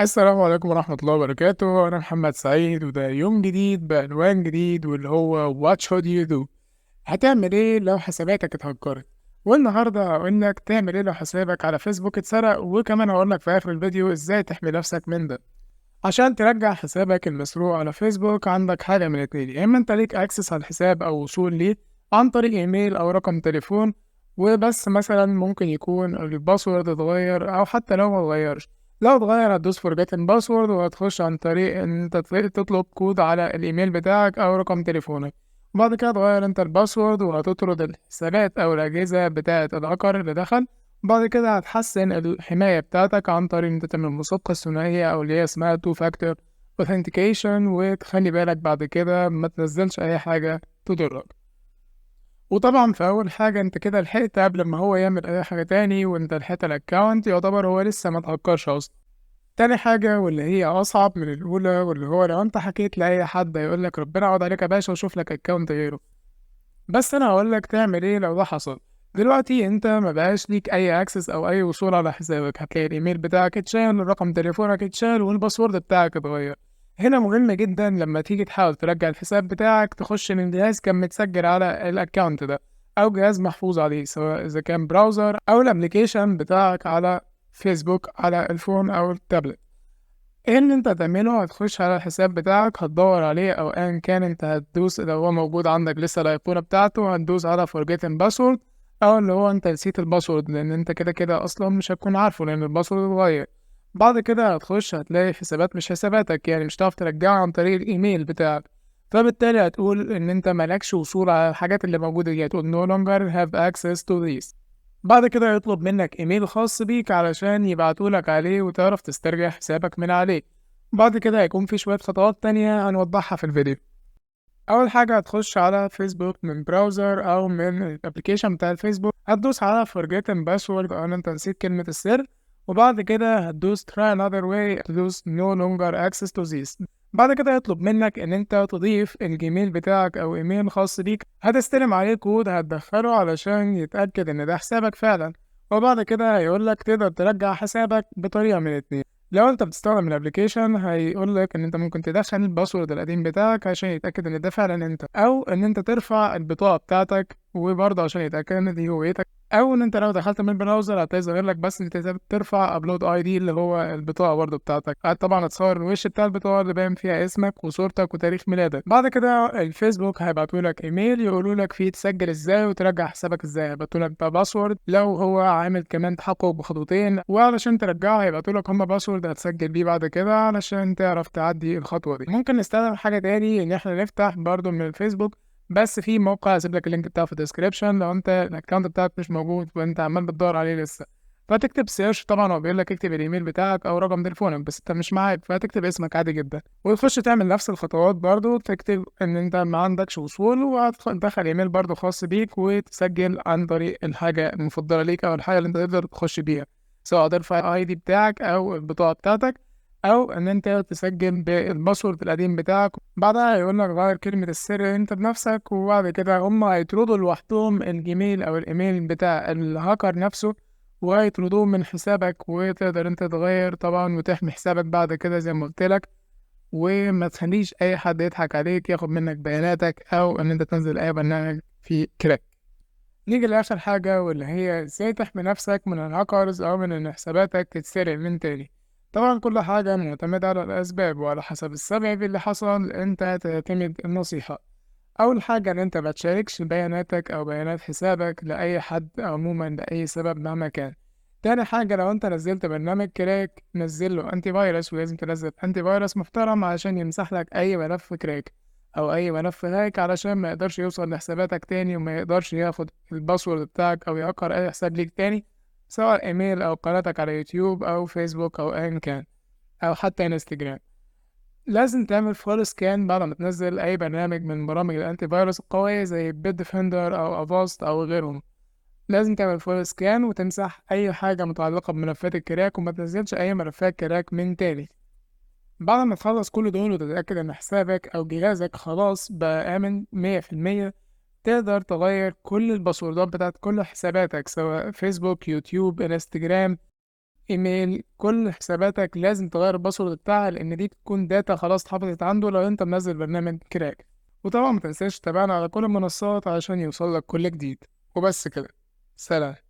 السلام عليكم ورحمة الله وبركاته. أنا محمد سعيد، وده يوم جديد بعنوان جديد واللي هو What should you do؟ هتعمل إيه لو حساباتك اتهكرت؟ والنهاردة هقولك تعمل إيه لو حسابك على فيسبوك اتسرق، وكمان هقولك في آخر الفيديو إزاي تحمي نفسك من ده. عشان ترجع حسابك المسروق على فيسبوك عندك حاجة من اتنين: يا إما أنت ليك access على الحساب أو وصول ليه عن طريق إيميل أو رقم تليفون وبس، مثلا ممكن يكون ال password اتغير، أو حتى لو ما اتغيرش، لو اتغير هتدوس forgotten password وهتخش عن طريق ان انت تطلب كود على الايميل بتاعك او رقم تليفونك. وبعد كده تغير انت ال password وهتطرد الحسابات او الاجهزة بتاعة الهاكر اللي دخل. بعد كده هتحسن الحماية بتاعتك عن طريق ان انت تعمل المصادقة الثنائية او اللي هي اسمها two factor authentication، وتخلي بالك بعد كده ما تنزلش اي حاجة تضرك. وطبعا في اول حاجة انت كده لحقت قبل ما هو يعمل اي حاجة تاني، وانت لحقت ال account، يعتبر هو لسه ما اتهكرش اصلا. تاني حاجة واللي هي أصعب من الأولى، واللي هو لو أنت حكيت لأي حد هيقول لك ربنا يعوض عليك يا باشا وشوف لك account غيره. بس أنا هقول لك تعمل إيه لو ده حصل. دلوقتي أنت ما بقاش ليك أي access أو أي وصول على حسابك، هتلاقي الإيميل بتاعك اتشال، رقم تليفونك اتشال، وال password بتاعك اتغير. هنا مهم جدا لما تيجي تحاول ترجع الحساب بتاعك تخش من جهاز كان متسجل على ال account ده او جهاز محفوظ عليه، سواء اذا كان browser او ال application بتاعك على فيسبوك على ال phone او التابلت. ايه اللي انت هتعمله؟ هتخش على الحساب بتاعك، هتدور عليه او ايا كان، انت هتدوس لو هو موجود عندك لسه الايقونه بتاعته، هتدوس على forgotten password او اللي هو انت نسيت ال password، لان انت كده كده اصلا مش هتكون عارفه لان ال password اتغير. بعد كده هتخش هتلاقي حسابات مش حساباتك، يعني مش هتعرف ترجعها عن طريق الايميل بتاعك، فبالتالي هتقول ان انت مالكش وصول على الحاجات اللي موجودة دي، هتقول no longer have access to this. بعد كده يطلب منك ايميل خاص بيك علشان يبعتولك عليه وتعرف تسترجع حسابك من عليه. بعد كده هيكون في شوية خطوات تانية هنوضحها في الفيديو. أول حاجة هتخش على فيسبوك من browser أو من ال application بتاع الفيسبوك، هتدوس على forgotten password أو إن أنت نسيت كلمة السر، وبعد كده هتدوس try another way، تدوس no longer access to this. بعد كده يطلب منك ان انت تضيف الجيميل بتاعك او ايميل خاص بيك، هتستلم عليه كود هتدخله علشان يتأكد ان ده حسابك فعلا. وبعد كده هيقول لك تقدر ترجع حسابك بطريقة من اتنين: لو انت بتستخدم ال application هيقول لك ان انت ممكن تدخل ال password القديم بتاعك عشان يتاكد ان ده فعلا انت، او ان انت ترفع البطاقه بتاعتك وبرضه عشان يتاكد ان دي هويتك، او ان انت لو دخلت من ال browser هتلاقي ظاهر لك بس انت ترفع upload ID اللي هو البطاقه برضه بتاعتك. طبعا هتصور الوش بتاع البطاقه اللي باين فيها اسمك وصورتك وتاريخ ميلادك. بعد كده الفيسبوك هيبعتوا لك ايميل يقولوا لك فيه تسجل ازاي وترجع حسابك ازاي، هيبعتوا لك بقى password لو هو عامل كمان تحقق بخطوتين، وعلشان ترجعه هيبعتوا لك هم password هتسجل بيه بعد كده علشان تعرف تعدي الخطوه دي. ممكن نستخدم حاجه تاني، ان احنا نفتح برضه من الفيسبوك، بس في موقع هسيب لك ال link بتاعه في ال description. لو انت ال account بتاعك مش موجود وانت عمال بتدور عليه لسه، فتكتب search، طبعا هو بيقول لك اكتب الايميل بتاعك او رقم تليفونك، بس انت مش معاك فهتكتب اسمك عادي جدا وتخش تعمل نفس الخطوات برضو، تكتب ان انت ما عندكش وصول وهتدخل ايميل برضو خاص بيك وتسجل عن طريق الحاجة المفضلة ليك او الحاجة اللي انت تقدر تخش بيها، سواء ترفع ID بتاعك او البطاقة بتاعتك، او ان انت تسجل بال password القديم بتاعك. بعدها هيقول لك غير كلمة السر انت بنفسك، وبعد كده هم هيطردوا لوحدهم الجيميل او الايميل بتاع الهاكر نفسه وهيطردوه من حسابك، وتقدر انت تغير طبعا وتحمي حسابك بعد كده زي ما قلت لك، وما تخليش اي حد يضحك عليك ياخد منك بياناتك او ان انت تنزل اي برنامج في crack. نيجي لآخر حاجة واللي هي ازاي تحمي نفسك من الهاكرز او من ان حساباتك تتسرق من تاني. طبعا كل حاجة معتمدة على الأسباب، وعلى حسب السبب اللي حصل انت تعتمد النصيحة. أول حاجة إن أنت ما تشاركش بياناتك أو بيانات حسابك لأي حد عموما لأي سبب مهما كان. تاني حاجة لو أنت نزلت برنامج crack نزل له antivirus، ولازم تنزل antivirus محترم عشان يمسح لك أي ملف crack أو أي ملف hack، علشان ما يقدرش يوصل لحساباتك تاني وما يقدرش ياخد ال password بتاعك أو يهكر أي حساب ليك تاني، سواء ايميل او قناتك على يوتيوب او فيسبوك او ايا كان او حتى انستجرام. لازم تعمل full scan بعد ما تنزل اي برنامج من برامج ال antivirus القوية زي Bitdefender او Avast او غيرهم. لازم تعمل full scan وتمسح اي حاجة متعلقة بملفات ال crack وما تنزلش اي ملفات crack من تاني. بعد ما تخلص كل دول وتتأكد ان حسابك او جهازك خلاص بقى آمن 100%، تقدر تغير كل ال passwordات بتاعت كل حساباتك سواء فيسبوك، يوتيوب، انستجرام. ايميل، كل حساباتك لازم تغير ال password بتاعها، لان دي بتكون data خلاص اتحفظت عنده لو انت منزل برنامج crack. وطبعا ما تنساش تتابعنا على كل المنصات عشان يوصلك كل جديد. وبس كده، سلام.